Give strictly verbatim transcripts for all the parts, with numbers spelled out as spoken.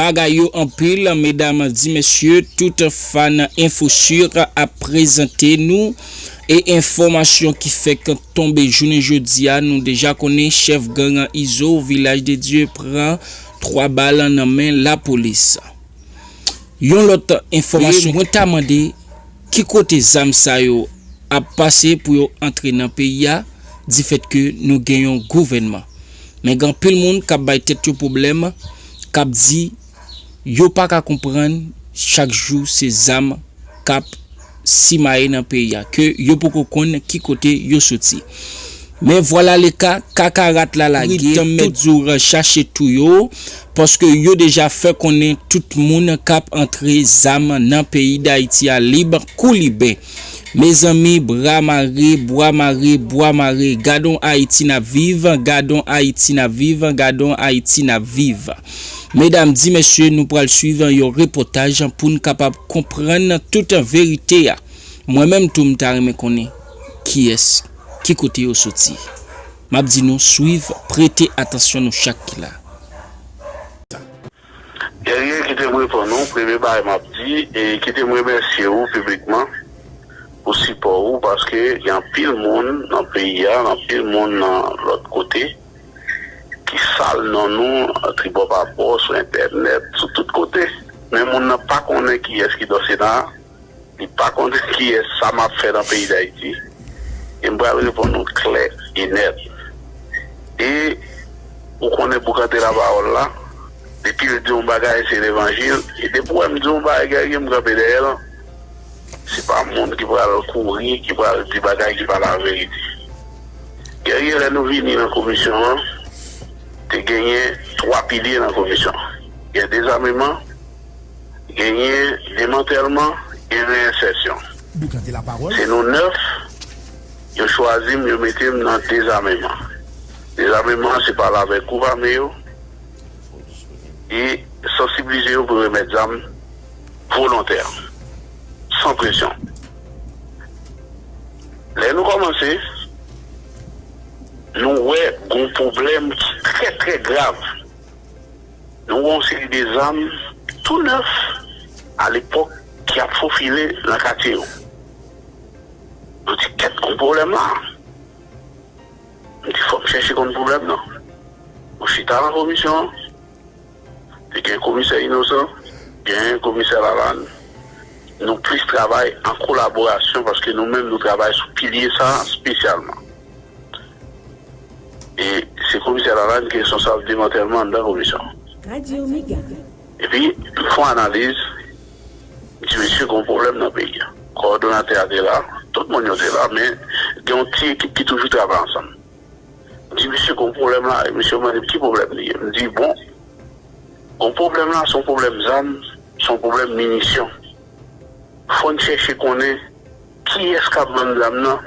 Bagay yo anpil, medam, di mesye, tout fan Info Sur ap prezante nou e enfòmasyon ki fèk tonbe jounen jodi a, nou deja konnen chèf gang Izo, Vilaj de Dye, pran twa bal nan men lapolis. Yon lòt enfòmasyon, mwen ta mande ki kote zam sa yo ap pase pou yo antre nan peyi a, difèt ke nou gen yon gouvènman. Men gen anpil moun k ap bay tèt yo pwoblèm, k ap di yo pa ka konprann chak jou se zam k ap simaye nan peyi a, ke yo poko konn ki kote yo soti. Men vwala leka, kakarat la lage, tout mèt dur chache tou yo, paske yo deja fè konnen tout moun k ap antre zam nan peyi Dayiti a lib kou libè. Mezanmi, bra mare, bwa mare, bwa mare, gadon Ayiti n ap viv, gadon Ayiti n ap viv, gadon Ayiti n ap viv. Medam, di mesye, nou pral swiv yon repòtaj pou n kapab konprann tout verite a. Mwen menm tou, m ta renmen konnen kiyès, ki kote yo soti. M ap di nou swiv, prete atansyon nou chak ki la. Guerrier, kite m reponn ou, premye bagay m ap di, e kite m remèsye ou piblikman pou sipò ou, paske gen anpil moun nan peyi a, gen anpil moun nan lòt kote ki sal non nou tribò pa bò, sou entènèt, sou tout kote. Men moun nan pa konnen kiyès ki nan Sena a, li pa konnen kiyès, sa m ap fè nan peyi Dayiti. E m pral reponn ou klè e nèt. E ou konnen pou kante lapawòl la, depi l di yon bagay, se levanjil. E depi w wè m di yon bagay, Guerrier, m kanpe dèyè l. Se pa moun ki pral kouri, ki pral di bagay ki pa laverite. Guerrier, lè nou vini nan komisyon an, te genyen twa pilye nan komisyon an. Gen dezameman, genyen demantèlman, gen reyensèsyon. Se nou nèf, yo chwazi m, yo mete m nan dezameman. Dezameman, se pale avèk gwoup ame yo e sansibilize yo pou yo remèt zam volontè, san presyon. Lè nou kòmanse, nou wè gon pwoblèm ki trè, trè grav. Nou wè yon seri de zam tou nèf alepòk ki ap fofile nan katye yo. Nou di kèt gon pwoblèm la. M di fòk m chèche konn pwoblèm nan. Nou chita nan komisyon an. Te gen komisè Inosan, gen komisè Lalann. Nou plis travay an kolaborasyon paske nou menm nou travay sou pilye sa a espesyalman. E se komisè Lalann ki responsab demantèlman anndan komisyon an. Epi, m fè yon analiz, m di mesye, gen yon pwoblèm nan peyi a. Kowòdonatè a te la, tout moun yo te la, men gen yon ti ekip ki toujou travay ansanm. M di, "Mesye, gen yon pwoblèm la." E mesye mande m, "Ki pwoblèm li ye?" M di, "Bon, gen yon pwoblèm la, se yon pwoblèm zam, se yon pwoblèm minisyon. Fò n chèche konnen kiyès k ap vann zam nan,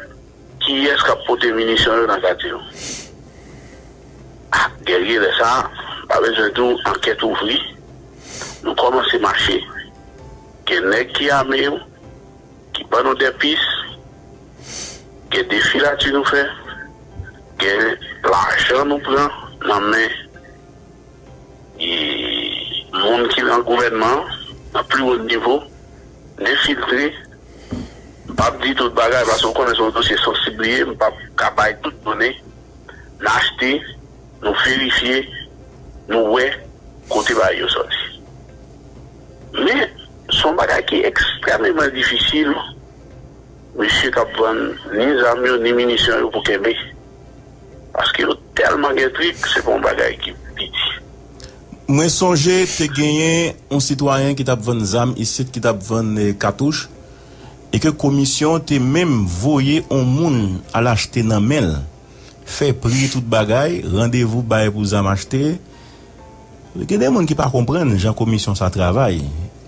kiyès k ap pote minisyon yo nan katye yo." Ah, Guerrier, lè sa a, pa bezwen di w, ankèt ouvri. Nou kòmanse mache. Gen nèg ki ame yo, ki ban nou dèpis, gen defilati nou fè, gen lajan nou pran nan men e moun ki nan gouvènman an, nan pli wo nivo, n enfiltre. M p ap di tout bagay, paske w konnen se yon dosye sansib li ye, m p ap ka bay tout done. N achte, nou verifye, nou wè kote bagay yo sòti. Men, se yon bagay ki ekstrèmeman difisil, mesye k ap vann ni zam yo, ni minisyon yo pou kenbe. Paske yo tèlman gen trik, se pa yon bagay ki piti. Mwen sonje te genyen yon sitwayen ki t ap vann zam isit, ki t ap vann eh, katouch, e ke komisyon te menm voye yon moun al achte nan men l, fè pri tout bagay, randevou bay pou zam achte. Gen de moun ki pa konprann jan komisyon sa travay.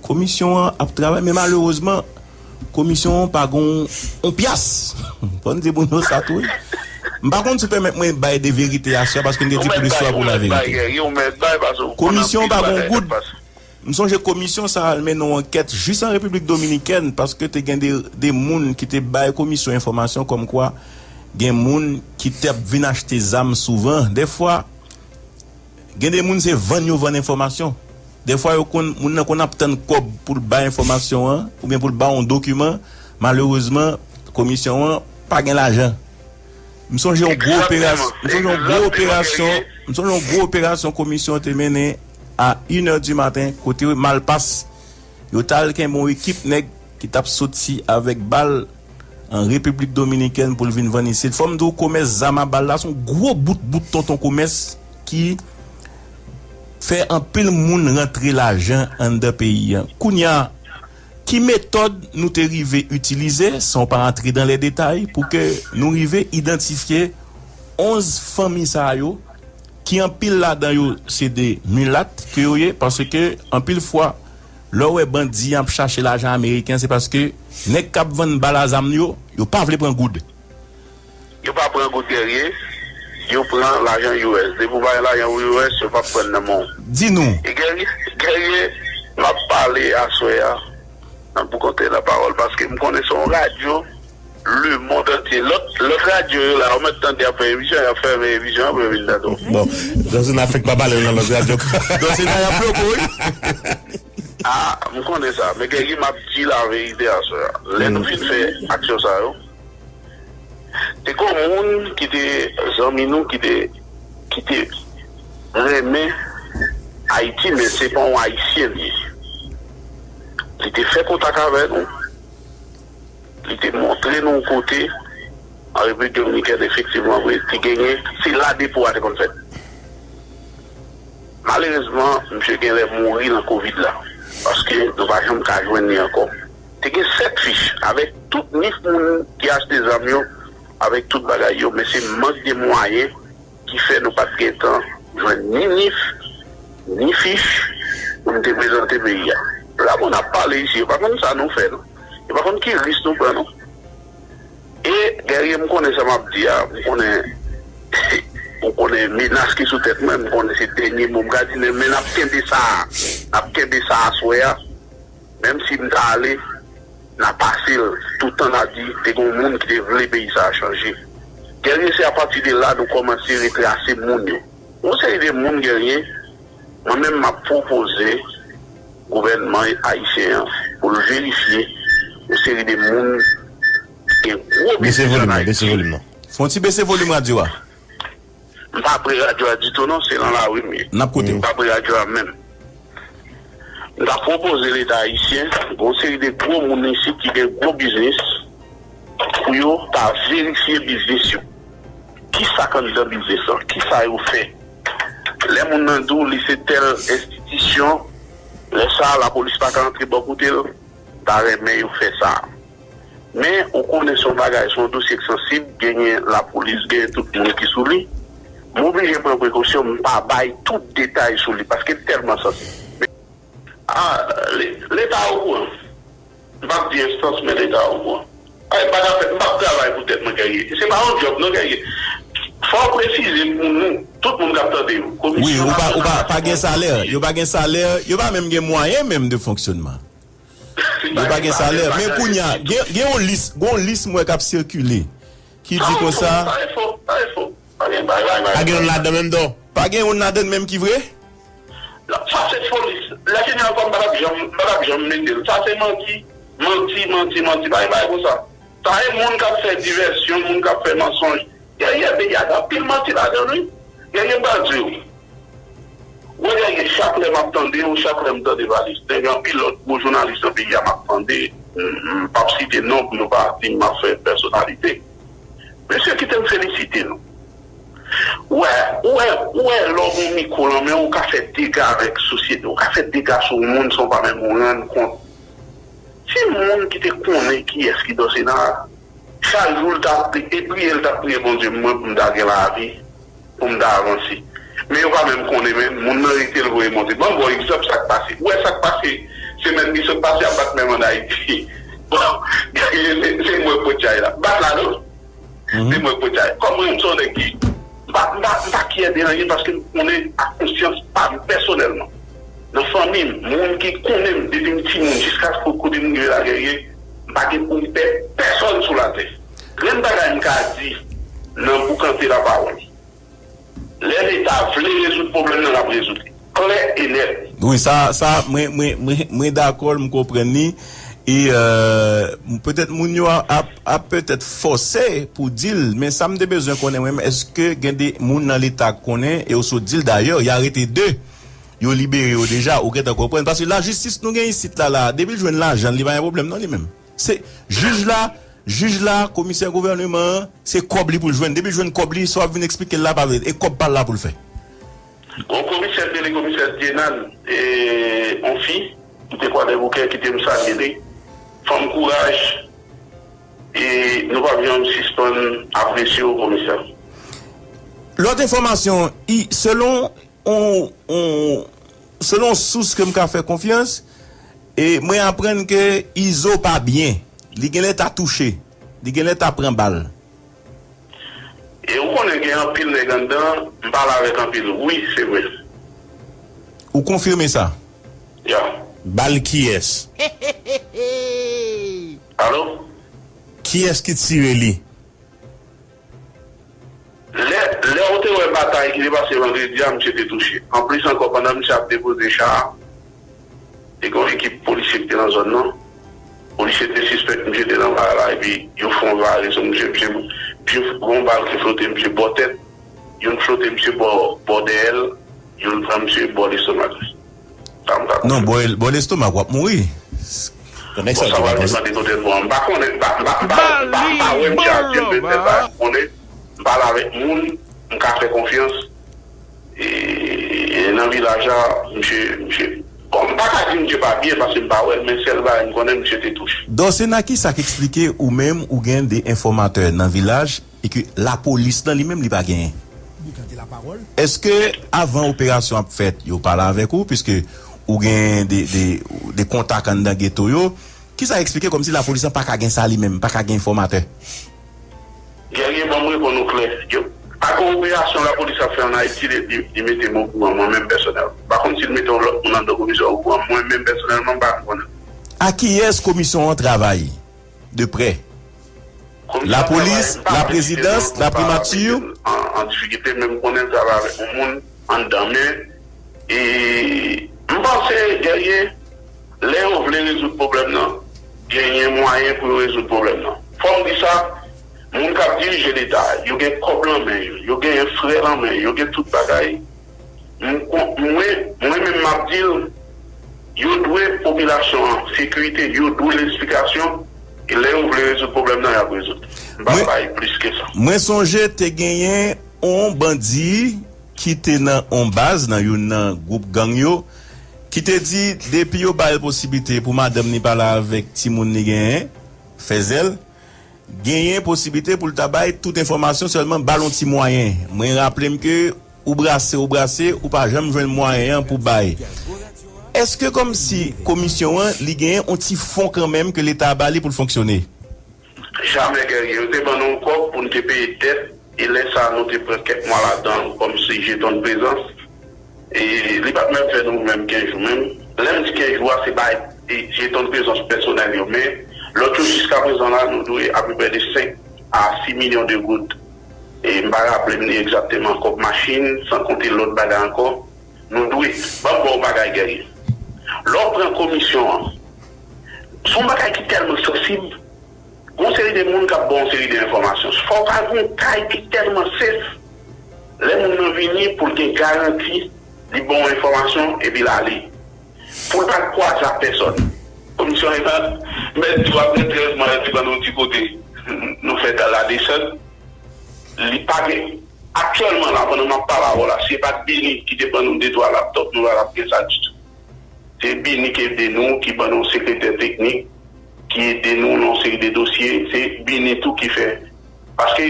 Komisyon an ap travay, men malerezman, komisyon an pa gon on pyas. Fò n di moun yo sa tou wi. M pa konn si w pèmèt mwen bay de verite a swa, paske m te di pou listwa pou laverite. Komisyon an pa gon goud. M sonje komisyon sa al mennen yon ankèt jis an Repiblik Dominikèn, paske te gen de, de moun ki te bay komisyon enfòmasyon kòmkwa gen moun ki t ap vin achte zam souvan. Dèfwa, gen de moun se vann yo vann enfòmasyon. Dèfwa yo konn, moun nan konn ap tann kòb pou l bay enfòmasyon an, oubyen pou l ba w yon dokiman, malerezman, komisyon an pa gen lajan. M sonje yon gwo operasyon, m sonje yon gwo operasyon, m sonje yon gwo operasyon komisyon an te mennen a inè di maten, kote Malpas, yo t al kenbe yon ekip nèg ki t ap soti avèk bal an Repiblik Dominikèn pou l vin vann isit. Fò m di w, komès zam a bal la, se yon gwo bout, bout tonton komès ki fè anpil moun rantre lajan anndan peyi a. Kounye a, ki metòd nou te rive itilize, san w pa rantre dan lè detay, pou ke nou rive idantifye onz fanmi sa yo, ki anpil ladan yo se de milat ke yo ye, paske anpil fwa, lè w wè bandi ap chache lajan ameriken, se paske nèg k ap vann bal a zam yo, yo pa vle pran goud. Yo pa pran goud, Guerrier, yo pran lajan U S. Depi w pa gen lajan U S, yo p ap pran nan men w. Di nou. E Guerrier, Guerrier, m ap pale aswè a nan Pou Konte Lapawòl, paske m konnen se yon radyo lemonn antye. Lòt, lòt radyo yo la, ou mèt tande y ap fè emisyon, y ap fèmen emisyon an pou yo vin tande w. Bon, Dosina fèk pa pale nan lòt radyo. Dosina y ap bloke w, wi. Ah, m konnen sa, men Guerrier, m ap di laverite aswè a. Lè nou fin fè aksyon sa yo, te gen yon moun ki te zanmi nou, ki te, ki te renmen Ayiti, men se pa yon Ayisyen li ye. Li te fè kontak avè nou, li te montre nou yon kote an Repiblik Dominikèn, efektivman, vre, te genyen, se la depo a te konn fèt. Malerezman, misye genlè mouri nan kovid la, paske nou pa janm ka jwenn li ankò. Te gen sèt fich avèk tout nif moun ki achte zam yo, avèk tout bagay yo, men se mank de mwayen ki fè nou pa t gentan jwenn ni nif, ni fich pou n te prezante peyi a. La, moun ap pale isi, yo pa konn sa nou fè, non. Yo pa konn ki risk nou pran, non. E, Guerrier, m konnen sa m ap di a, m konnen, ou konnen menas ki sou tèt mwen, m konnen se dènye mo m ka di, men, men n ap kenbe sa a, n ap kenbe sa aswè a, menm si m ta ale, n a pase l, tout tan n a di, te gen yon moun ki te vle peyi sa a chanje. Guerrier, se apati de la nou kòmanse retrase moun yo. Yon seri de moun, Guerrier, mwen menm m ap pwopoze gouvènman ayisyen an pou l verifye yon seri de moun ki gen gwo biznis ann Ayiti. Bese volim nan, bese volim nan. Fè yon ti bese volim radyo a. M pa pre radyo a ditou non, se nan lari m ye. N ap koute w. M pa pre radyo a menm. M ta pwopoze Leta ayisyen, gen yon seri de gwo moun isit ki gen gwo biznis, pou yo ta verifye biznis yo. Kisa k anndan biznis lan? Kisa yo fè? Lè moun nan di w li se tèl enstitisyon, lè sa a lapolis pa ka antre bò kote l, m ta renmen yo fè sa. Men, ou konnen se yon bagay, se yon dosye k sansib, genyen lapolis, genyen tout moun ki sou li. M oblije pran prekosyon, m pa bay tout detay sou li, paske l tèlman sansib. Men, a, le-, Leta okouran. M p ap di enstans, men Leta okouran. Ay, m pa ka fè, m p ap travay pou tèt mwen, Guerrier. Se pa yon djòb, non, Guerrier. Fò w presize pou nou, tout moun k ap tande w. Wi, komisyon ou pa, ou pa, pa gen salè. Yo pa gen salè. Yo pa menm gen mwayen menm de fonksyonman. Yo pa gen salè. Men kounye a, gen, gen yon lis, gen yon lis mwen k ap sikile ki di konsa. Sa e fo, sa e fo. Pa gen bagay, pa gen bagay. Pa gen youn ladan menm, don. Pa gen youn ladan menm ki vre? Non, sa se fo lis. Lè fini ankò, m pa t ap janm, m pa t ap janm mete l. Sa se manti, manti, manti, manti. Pa gen bagay konsa. Sa e moun k ap fè divèsyon, moun k ap fè mansonj. Guerrier, peyi a gen anpil manti ladan l, wi. Guerrier, m pral di w. Mwen, Guerrier, chak lè m ap tande w, chak lè m tande Valistin, gen anpil lòt gwo jounalis nan peyi a m ap tande. M, m p ap site non pou yo pa di m ap fè pèsonalite. Mesye, kite m felisite nou. Ou wè, ou wè, ou wè, lè w gen yon mikwo nan men w, ou ka fè dega avèk sosyete, ou ka fè dega sou yon moun san w pa menm rann kont. Ti moun ki te konnen kiyès ki Dòsena a, chak jou l t ap pri-, e priye l t ap priye Bondye mwen pou m ta gen lavi, pou m ta avanse. Men yo pa menm konnen, men moun nan rete l voye monte. Ban m ba w egzanp sa k pase. Ou wè sa k pase semèn ki sot pase a, bat menm ann Ayiti. Bon, se, se mwen k pot chay la. Bat la, non? Se mwen k pot chay. Kòm mwen menm se yon nèg ki, m pa, m pa, m pa kyè de anyen paske m konnen ak konsyans pa m pèsonèlman. Nan fanmi m, moun ki konnen m depi m timoun jiskaske kote m rive la, Guerrier, m pa gen pou m pè pèsonn sou latè. Grenn bagay m ka di nan Boukante Lapawòl. Lè Leta vle rezoud pwoblèm nan, l ap rezoud li. klè e nèt. Wi, sa, sa, mwen, mwen, mwen, mwen dakò, m konprann li. E euh, petèt moun yo ap, ap petèt fòse pou di l, men sa m te bezwen konnen mwen, èske gen de moun nan Leta k konnen e yo sot di l? Dayè, y arete de, yo libere yo deja, ou gentan konprann. Paske lajistis nou gen isit la, la, depi l jwenn lajan l, li pa gen pwoblèm non li menm. Se jij la, jij la, komisè gouvèneman an, se kòb li pou l jwenn. Depi l jwenn kòb li, sa w ap vin eksplike l la pa vre. E kòb pa l la pou l fè. Yon komisè te rele komisè Dyenal, e yon fi ki te Kwadèboukè, ki te m salye li. Fanm kouraj, e nou p ap janm sispann apresye w komisè. Lòt enfòmasyon, i selon on, on, selon sous ke m ka fè konfyans, e mwen aprann ke Izo pa byen. Li genlè ta touche. Li genlè ta pran bal. E ou konnen gen anpil nèg anndan, m pale avèk anpil. Wi, se vre. Ou konfime sa? Ya. Bal kiyès? Alo? Kiyès ki tire li? Lè, lè ou te wè batay ki te pase vandredi a, misye te touche. Anplis ankò, pandan misye ap depoze cha a, te gen yon ekip polisye ki te nan zòn nan. Polisye te sispèk misye te nan bagay la, epi yo fè yon vare sou misye. Misye, misye gen yon bal ki flote misye bò tèt, youn flote misye bò, bò dèyè l, youn pran misye bò lestomak li. Sa m ka Non, konfime. Bò, bò lestomak, w ap mouri. Nèg Bon, sa sa ou pral te panse? depann de kote l pran. M pa konnen, m pa, m pa, m pa, m pa, m pa wè misye ap di m, men sa, m konnen, m pale avèk moun, m ka fè konfyans. E, e nan vilaj la, misye, misye, bon, m pa ka di misye pa byen paske m pa wè l, men sèl bagay m konnen, misye te touche. Dòsena, kisa k eksplike ou menm ou gen de enfòmatè nan vilaj e ke lapolis nan li menm li pa genyen? Èske avan operasyon ap fèt, yo pale avèk ou, piske ou gen de, de, de kontak anndan geto yo? Kisa eksplike kòmsi lapolis lan pa ka gen sa li menm, pa ka gen enfòmatè? Guerrier, ban m reponn ou klè. Yo, pa gen operasyon lapolis ap fè ann Ayiti, li, li, li mete m okouran, mwen menm pèsonèl. Pa konn si l mete yon lòt moun anndan komisyon okouran, mwen menm pèsonèlman, m pa konnen. A kiyès komisyon an travay de prè? Komisyon Lapolis, travay, m pa la vle site prezidans, non, la m pa primati. An, an difikilte, men m konnen l travay avèk yon moun anndan, men e, m panse, Guerrier, lè yo vle rezoud pwoblèm nan, genyen mwayen pou yo rezoud pwoblèm nan. Fò m di sa, moun k ap dirije Leta a, yo gen kòb lan men yo, yo genyen frè lan men yo, yo gen tout bagay. M kon- mwen, mwen menm m ap di l, yo dwe popilasyon an sekirite, yo dwe l esplikasyon, e lè yo vle rezoud pwoblèm nan, y ap rezoud. M pa Mwen- bay plis ke sa. Mwen sonje te genyen on bandi ki te nan on baz, nan youn nan gwoup gang yo, ki te di depi yo ba l posiblite pou madanm li pale avèk timoun li genyen, Fèzèl, genyen posiblite pou l ta bay tout enfòmasyon, sèlman ba l on ti mwayen. Mwen raple m ke ou brase, ou brase, ou pa janm jwenn mwayen an pou bay. Èske kòmsi komisyon an, li genyen on ti fon kanmenm ke Leta ba li pou l fonksyone? Jamè, Guerrier, yo te ban nou kòb pou n te peye dèt, e lè sa a, nou te pran kèk mwa ladan l kòmsi jeton de prezans. E li pa t menm fè nou menm kenz jou menm. Lè m di kenz jou a, se bay e jeton de prezans pèsonèl yo, men lòt yo jiskaprezan la, nou dwe apeprè de senk a sis milyon de goud. E m pa raple m li egzakteman, kòb machin, san konte lòt bagay ankò. Nou dwe, ban m ba w bagay, Guerrier. Lè w pran komisyon an, se yon bagay ki tèlman sansib. Gon seri de moun k ap ba w yon seri de enfòmasyon. Fò w ka gen yon kay ki tèlman sef, lè moun nan vini pou l gen garanti, li ba w enfòmasyon epi l ale. Pou l pa kwaze ak pèsòn. Komisyon an, mèt di w apre trèz mwa, li ban nou ti kote nou fè la desann. Li pa gen. Aktyèlman la, pandan m ap pale avè w la, si se pa t Bini ki te ban nou de twa laptòp, nou pa t ap gen sa ditou. Se Bini ki ede nou, ki ban nou sekretè teknik, ki ede nou nan yon seri de dosye. Se Bini tou ki fè. Paske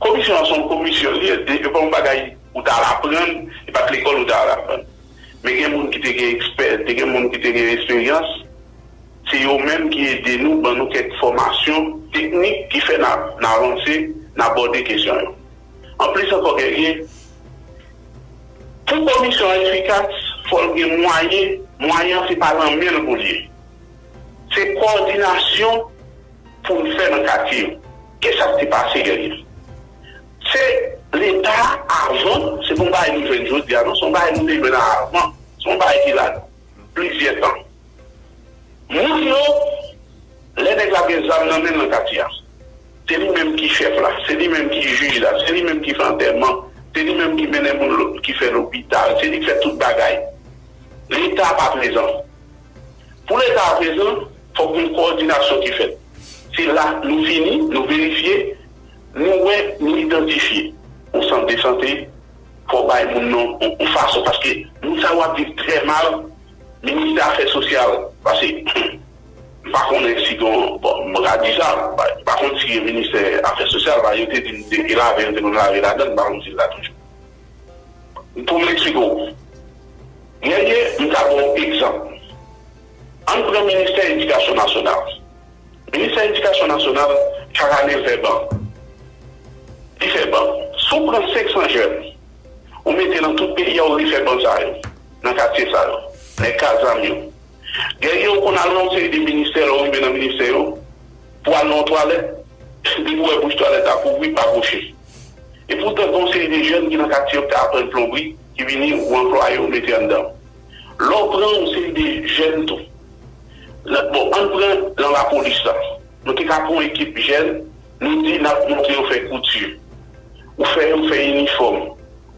komisyon an se yon komisyon, li, e pa yon bagay ou t al aprann, e pa t lekòl ou t al aprann. Men gen moun ki te gen ekspè, te gen moun ki te gen esperyans, se yo menm ki ede nou, ban nou kèk fòmasyon teknik ki fè n a, n avanse, n abòde kesyon yo. Anplis ankò, Guerrier, pou komisyon an efikas, fò l gen mwayen, mwayen an se pa nan men l pou l ye. Se kowòdinasyon pou n fè nan katye yo. Kisa k te pase, Guerrier? Se Leta avan, se pa yon bagay nou jwenn jodi a, non, se yon bagay nou te jwenn avan. Se yon bagay ki la plizyè tan. Moun yo, lè nèg la gen zam nan men l nan katye a, se li menm ki chèf la, se li menm ki jij la, se li menm ki fè antèman, se li menm ki mennen moun lo- ki fè lopital, se li ki fè tout bagay. Leta pa prezan. Pou Leta a prezan, fòk gen kowòdinasyon ki fèt. Se la nou vini, nou verifye, nou wè, nou idantifye yon sant de sante, fò w bay moun nan yon, yon fason, paske moun sa yo ap viv trè mal. Ministè Afè Sosyal, paske m pa konnen si gen, bon, m ka di sa, m pa, m pa konn si gen Ministè Afè Sosyal, paske yo te di m depi lave, yo te konn lave ladan l, m pa konn si l la toujou. Pou m eksplike w, Guerrier, m ka ba w egzanp. Ann pran Ministè Edikasyon Nasyonal. Ministè Edikasyon Nasyonal, chak ane, l fè ban. Li fè ban. Si w pran senk san jèn, ou mete nan tout peyi a, ou refè ban sa yo, nan katye sa yo, nèg k a zam yo. Guerrier, ou konn al nan yon seri de ministè, lè w rive nan ministè yo, pou al nan yon twalèt, depi w wè bouch twalèt la kouvri, pa pwoche. Epoutan, gen yon seri de jèn ki nan katye yo ki ta aprann plonbri, ki vini, ou anplwaye, ou mete anndan. Lè w pran yon seri de jèn tou, nan, bon, ann pran nan lapolis la. Nou te ka pran yon ekip jèn, nou di n ap montre yo fè kouti. Ou fè yo fè inifòm.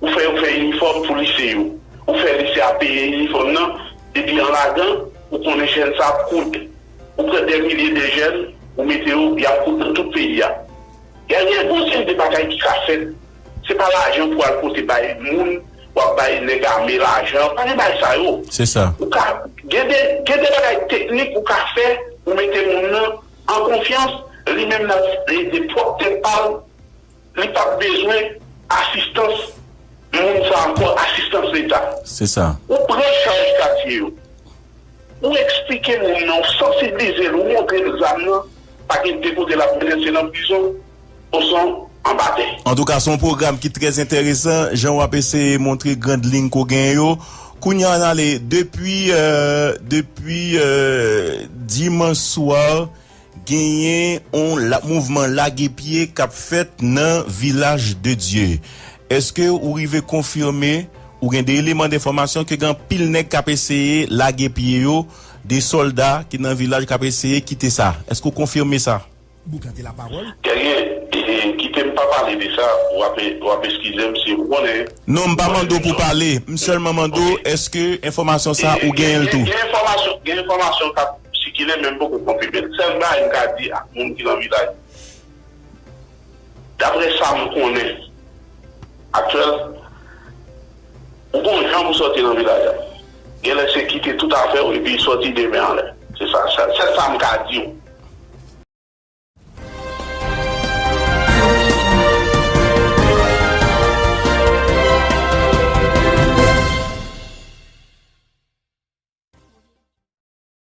Ou fè yo fè inifòm pou lise yo. Ou fè lise a peye inifòm nan, epi an ladan, ou konnen jèn sa ap koud. Ou pran dè milye de jèn, ou mete yo, y ap koud nan tout peyi a. Guerrier, gon seri de bagay ki ka fèt. Se pa lajan pou al pote bay moun, w ap bay nèg ame lajan. Pa gen bagay sa yo. Se sa. Ou ka, gen de, gen de bagay teknik ou ka fè, ou mete moun nan an konfyans, li menm l ap ede pwòp tèt pa l, li p ap bezwen asistans moun sa ankò, asistans Leta. Se sa. Ou pran chaj katye yo. Ou eksplike moun nan, ou sansiblize l, ou montre l zam nan, pa gen de kote l ap mennen, se nan prizon, osnon anba tè. Antouka, se yon pwogram ki trè enteresan, jan w ap eseye montre grand liy ke w genyen yo. Kounye a, ann ale, depi, euh, depi, euh, dimanch swa, genyen yon la, mouvman lage pye k ap fèt nan Vilaj de Dye. Èske ou rive konfime, ou gen de eleman denfòmasyon ke gen anpil nèg k ap eseye lage pye yo, de sòlda ki nan vilaj k ap eseye kite sa? Èske ou konfime sa? Boukan te lapawòl. Guerrier, e, kite m pa pale de sa, w ap, w ap eskize m si w konnen. Non, m pa mande w pou pale. M sèlman mande w, èske enfòmasyon sa a ou genyen l tou? Gen, gen enfòmasyon, gen enfòmasyon k ap sikile, men m poko konfime l. Sèl bagay m ka di ak moun ki nan vilaj, daprè sa m konnen, aktyèl, ou gon jan pou sòti nan vilaj la. Genlè se kite tout afè w epi sòti demen anlè. Se sa, sèl, sèl sa m ka di w.